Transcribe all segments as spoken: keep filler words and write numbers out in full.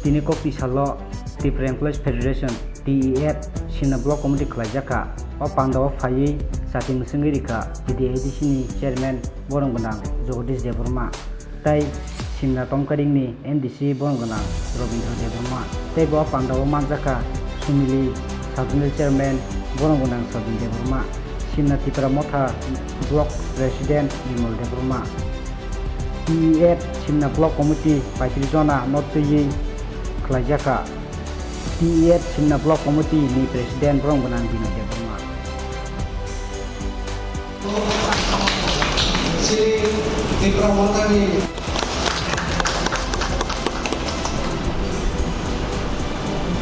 Tini kokti salo Tripura Employees Federation, T E F, Simna Block Committee khlaijak kha. O pandao phaiwi chati mwswngwi rikha T T A D C ni chairman borom gwnang Jagadish Debbarma, tei Simna Tomkaringni M D C borom gwnang Rabindra Debbarma, tei bo pandao manjak kha Sumili Sub Zonal Chairman borom gwnang Sabin Debbarma, Simna Tipra Motha Block President Bimal Debbarma. T E F Simna Block Committee paitris jona no twiwi khlaijak kha. T E F Simna Block Committee ni President borom gwnang Binoy Debbarma. Sri Tipra Mothani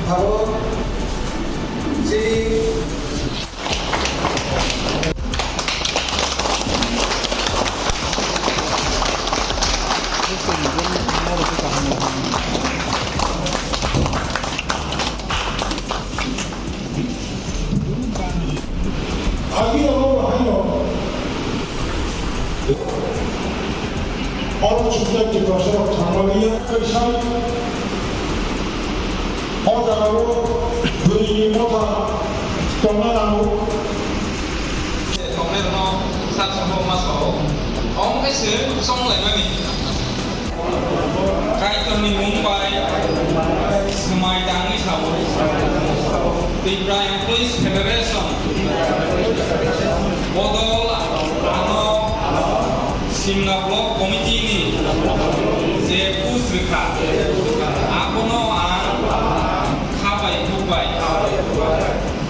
abo sri Oro chukjak Tiprasarok thangmani kaisa o jagao bwrwini motha tongna nango. Tongnai rokno sak sabo ma sao. Omo khe se chonglaimani. Kaitorni mung bai swmai tangwi sao. Tipra Employees Federation bodol ano Simna Block Committee ni je post rwkha, abono ang kha bai huk bai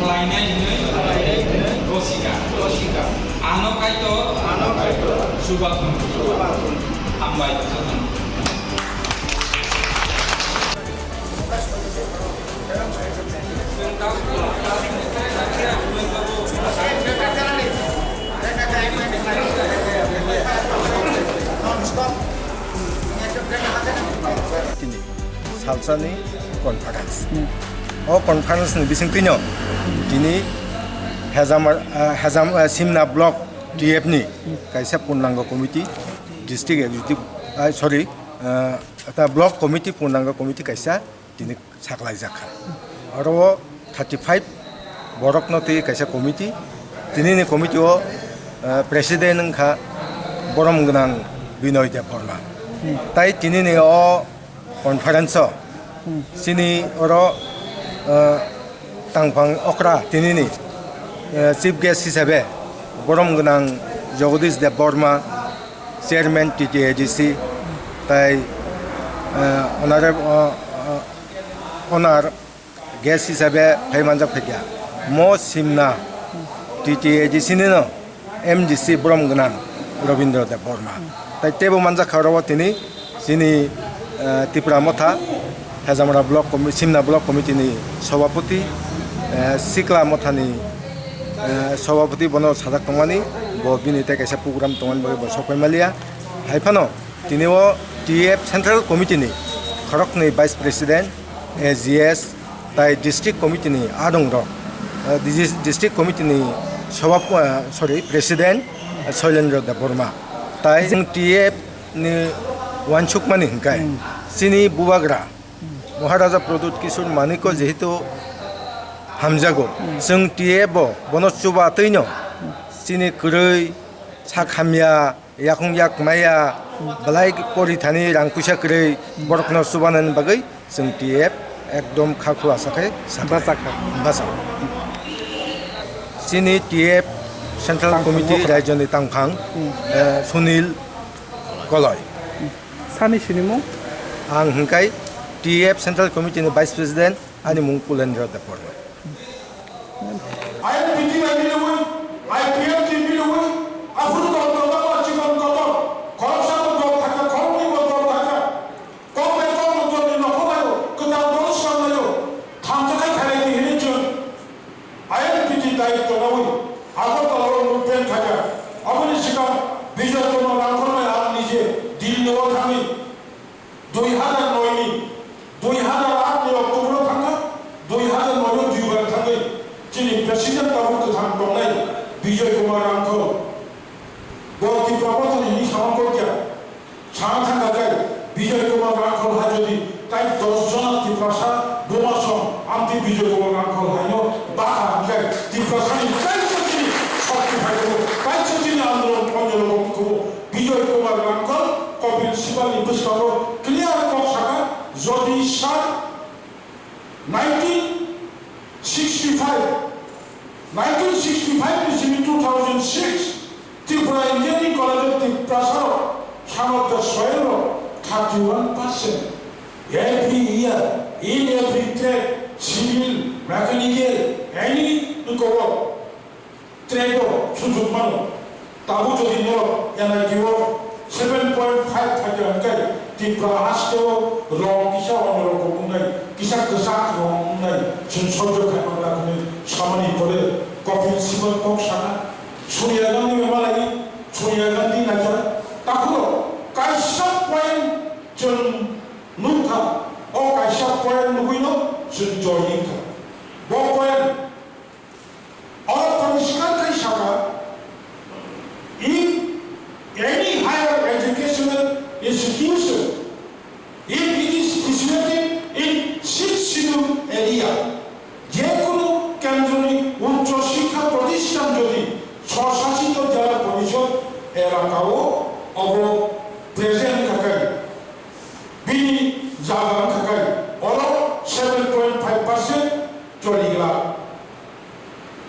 khlainai hwnwi rosika. Ano Kaitor chubathung. Hambai. Tini salsani conference. Hmm. O conference ni bisingtwino tini Hejamar-, ah, Hejam-, ah, Simna Block T F ni kaisa purnango committee, district executive, ah, sorry, ah, ta block committee, purnango committee kaisa tini saklaijak kha. Oro o thirty five borokno twi kaisa committee, tinini committee o, eh, president wngkha borom gwnang Binoy Debbarma. Hmm. Tai tinini o conference o, hmm, chini oro, eh, tangphang okra tinini, eh, chief guest hisabe borom gwnang Jagadish Debbarma, chairman T T A D C, tai, eh, honorable, eh, eh, honor guest hisabe phai manjak phaikha. Mo Simna T T A D C nino M D C borom gwnang Rabindra Debbarma. Tai teibo manjak kha oro tini chini, eh, Tipra Motha, Hejamara Block Commi-, Simna Block Committee ni Sabapati, eh, Sikla Mothani, eh, Sabapati bono sajak tongmani, bo bini tei kaisa program tongmani bagwi bo sok pai maliya. Hai phano tini o T F Central Committee ni khoroknwi Vice President, A G S, tai District Committee ni adong rok, eh, dis-, District Committee ni Sabap-, eh, sorry, President, eh, Soilendra Debbarma. Tai chwng T F ni uansukmani hwnkhe, hmm, chini bubagra, hmm, Maharaja Pradyut Kishore Manikya jehetu hamjago, hmm, chwng T F bo bono chubatwino, hmm, chini kwrwi, sak hamya, yakhung yak maya, belai pori thani rang puisa kwrwi, hmm, borokno chubanani bagwi chwng T F ekdom kha khulasa khe sakha. Bachakha. Bachak. Chini T F Central Tangphang Committee okra. Raijoni tangphang, hmm, eh, Sunil Koloi. Sani sinimung? Ang hwnkhe T F Central Committee ni Vice President, ani mung Kulendra Debbarma. I N P T bai milwi, I P F T milwi, aphuru dol dol dol chikon kotor, khoroksa bo dol thangkha, khoroknwi bo dol thangkha, kok bai kok bo dol ni nokhor bai bo kwtal dol swrang laio, thamjakha khairoknwi hinwi chwng I N P T daityo nawi Agartala o movement khaikha. Aboni swkang Bijoy Kumar Rangkhol bai ang nije Delhi o thangwi dui hazar noi ni, dui hazar aat ni October o thangkha, dui hazar noi o duibar thangwi chini president tabuk kwthang tongnai Bijoy Kumar Rangkhol. Bo Tipra Mothani hwnwi samung kokya. Sana thangkha khe Bijoy Kumar Rangkhol hai jodi tai dos jona Bijoy Kumar Rangkhol haino baka hwnkhe Tiprasani kaisa chini shokti phai tongo, kaisa chini andolon ponjolo wngkho. Bijoy Kumar Rangkhol, Kapil Sibal ni bwskango clear kok saka, jodi sir nineteen sixty-five, nineteen sixty-five ni simi two thousand six, Tripura Engineering College of Tiprasa rok sanok da soil rok thirty-one percent. Every year, in every trade, civil, mechanical, any to cover trade o sujug mano. Tabuk jodi norok N I T o seven point five thakya hwnkhe Tripura haste o rong kisa onyorok wngnai, kisa kwchak rong wngnai, chwng sojjo khaima glak hwnwi samani pore Kapil Sibal kok sana. Sonia Gandhi bai malai, Sonia Gandhi naikha. Takhurok kaisa point chwng nukha, o kaisa point nugwino chwng joining kha. Bo point oro poriskar khai saka, if any higher educational institution, if it is situated in sixth schedule area, je kunu kendroni uccho shikkha protisthan jodi swsasito jela porishod elaka o obo present khakai, bini jaga wngkha kai, oro seven point five percent choli glak.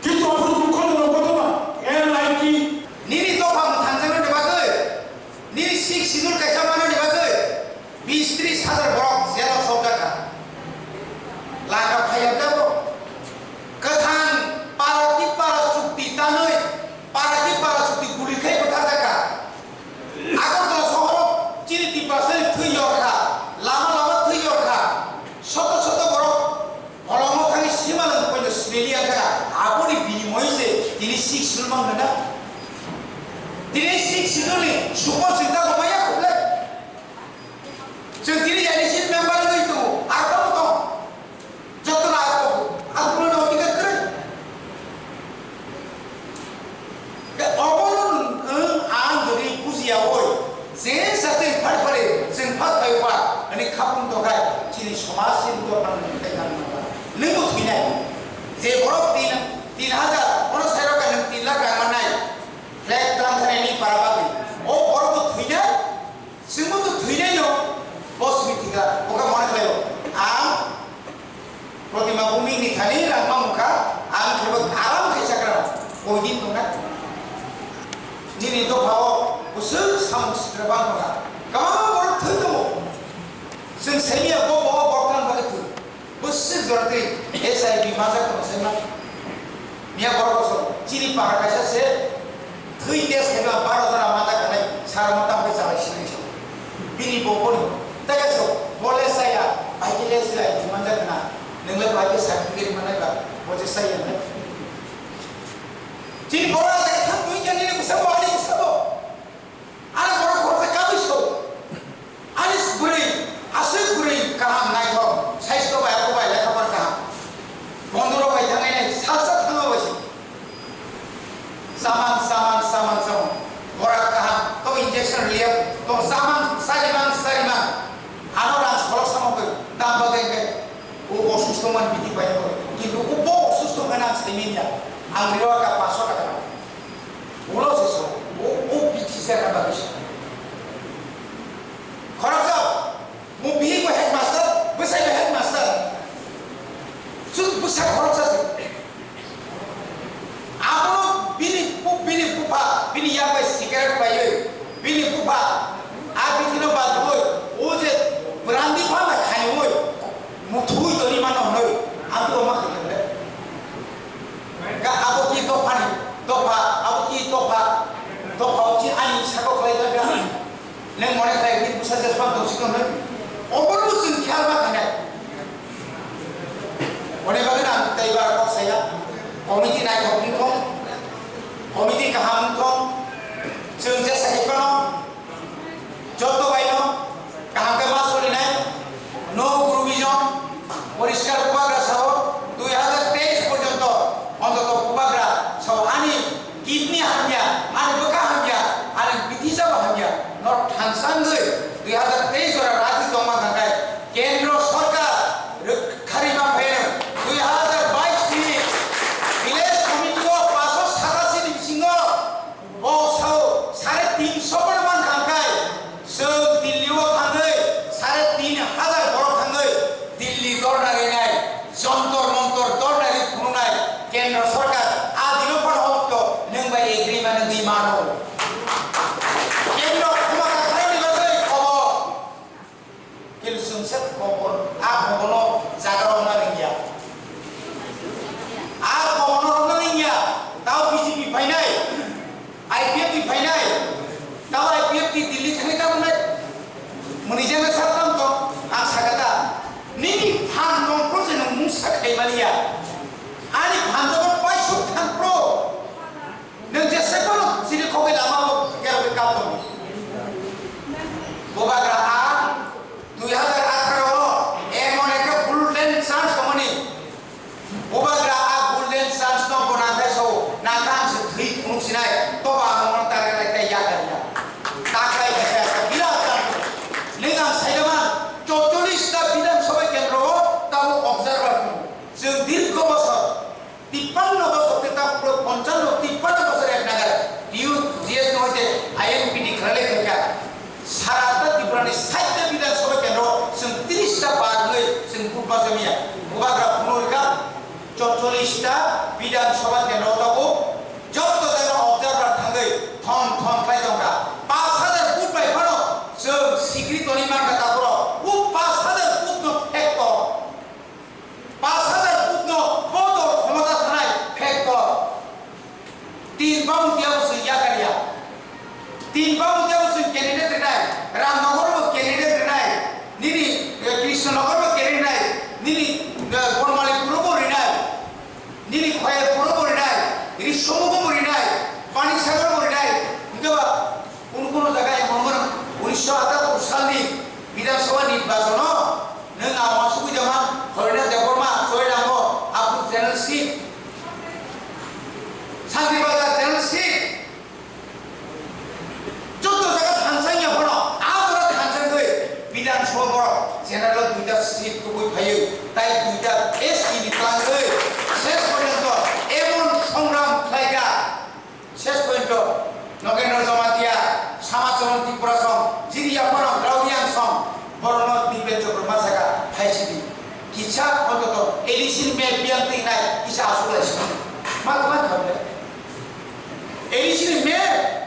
Kintu aphuru dukho ni rok kotorma N I T. Nini dopha mwthangjaknani bagwi, nini sixth schedule kaisa manani bagwi bis tris hajar borok jelo sokjak kha. Laka phaiya tebo. Kwthang para ki para chukti tanwi, para ki para chukti guli khai bwtharjak kha. Agartala sohoro chini Tiprasani thwi yor kha, lama lama thwi yor kha, soto soto borok bolongo thangwi simalwng poito sibeli ya kha, aboni binimoyo se tini sixth schedule mang nana. Tini sixth schedule ni support sinta bo maya khuble. Chwng tini N E C member wngwi tongo, ar tamo tong. Joto no ako, ako no tika kwrwi. Ke obono nwng ang jodi bujiya oi, je satwi phar phare chwng phar phai ba, ani khapung tokai, chini somaj chini to phar phai nang ba. Nwng bo thwinai. Je borok tin, tin hajar, ono sai rok nwng tin lakh rang mannai. Flag tlang thani ni para bagwi. O borok bo thwinai. Chwngbo to thwinai no, bo simi thika, bo kha mone khlaio. Ang Protima Bhumik ni thani rang mamung kha, ang khe bo aram khe chakra, koi din tongna. Nini dopha o bwswk samung sitra bang tongkha. Kwbangma borok thwi tongo. Chwng saimanya bo bo borok tang bagwi thwi. Bwswk jora twi H I V majak tong sai ma. Miya borok kosom chini para kaisa se thwi test khaima baro jora majak khanai sara mata bai chalai sinai se. Bini bo boni. Tei kaisa bo le saya, bai khe le saya, di majak khna. Nwng le bai khe certificate manai ba, bo je saya ne. Chini borok le thang twi khe nini bwsa bo, ani bwsa bo. Ani borok khoroksa kabui so. Ani bwrwi, aswk bwrwi kaham naithok, saisto bai, abo bai lekha pora kaham. Bondorok bai thangnai nai, salsa thangma bai se. Chamang, chamang, chamang, chamang. Borak kaham, to injection liya, to chamang, sarimang, sarimang. Ano rang sorok samo bai, dam bagwi bai. O osusto man biti bai ko. Kintu o bo osusto man ang saimanya. Ang riwa ka paso taka. Ulo se so, o, o biti se ka bagwi se. Khoroksa, mo bihik bo headmaster, bwsai bo headmaster. Chwng bwsa khoroksa se. Abono bini pu-, bini bupha, bini yak bai cigarette paiwi, bini bupha, a bithi no badrwi, o je brandi pha na khaiwi, muthugwi toni mano hwnwi, abo ma khaikha le. Ga abo ki dopha ni, dopha, abo ki dopha, dopha o ki ani sako khlai ga. Neng mone khlai ki busa jes pang tong sikon neng. Obo no chwng khayal ma khainai. One bagwi ang tei bar kok saya. Committee naithok wng thong. Committee kaham wng thong. Chwng je sai phano. Joto bai no kaham khe ma solinai, no groupism, poriskar bubagra sao, dui hajar teis porjonto ontoto bubagra sao ani kidney hamya, ani bwkha hamya, ani bithisa bo hamya, no thangsangwi dui hajar teis jora ragwi tongma khankhe kendro sorkar rwkharima pheno dui hajar Set kobor, a koborno jaga rok na ringya. A koborno rok na ringya. Tao B J P phainai, I P F T phainai, tao I P F T Delhi thangwi tamo nai. Muni jana sa tam to, ang sakata. Nini phan tong pro se nung mung sa khai maliya. Ani phan to pai suk thang pro. Nwng jesa kono chini khogwi lama bo kerogwi kap tongo. Bubagra a dui hazar atharo o emon ekta golden chance tongmani. Bubagra a golden chance no bo nangkhe so nangkhe ang se thwi phunuk sinai toba ang no tagra lai tei yakar ya. Taklai khe sa birat chance. Nwng ang saida man chorchollis ta Bidhan Sabha kendro o tamo observer tongo. Chwng dirgho bosor Tippanno bosor tei ta puro ponchanno, tippanno bosor ek nagar T U G S no hoite I N P T khlai lai kha. Sara ta Tripura ni site Bidhan Sabha kendro chwng tris ta bar hwnwi chwng vote bachai maya. Bubagra phunuk rikha chorchollis ta Bidhan Sabha kendro tabuk jotto jagano observer thangwi thon thon khlai tongkha. Pash hajar vote bai phano chwng sikri toni mankha ta borok. O pash hajar vote no phek tong. Pash hajar vote no bodol khomota thanai phek tong. Tin Bamutiya bo chwng yakar ya. Tin Bamutiya bo chwng candidate rinai. Ramnagar bo candidate rinai. Nini, eh, Krishnanagar bo candidate rinai. Nini, eh, Bonmalipur bo rinai. Nini Khoyalpur bo rinai. Risomukho bo rinai. Panisagar bo rinai. Hingke ba Kunu kunu jaga emon mano unisho atattor salni Bidhan Sabha nirbachon o nwng ang uansugwi tongma Horina Debbarma, Joy Nango, Abu General Seat, Santir Bazar General Seat, joto jaga thansa ya phano, a jora thansa gwi Bidhan Sabha borok General o duita seat tubui phaiwi, tai duita S T ni twlangwi ses porjonto emon songram khlaikha. Ses point o, Nogendra Jamatia, Samacharan Tripura song, Jiri Yaphano Draudi Yang song, borokno Dipen Chakra ma saka, thaisidi. Kisa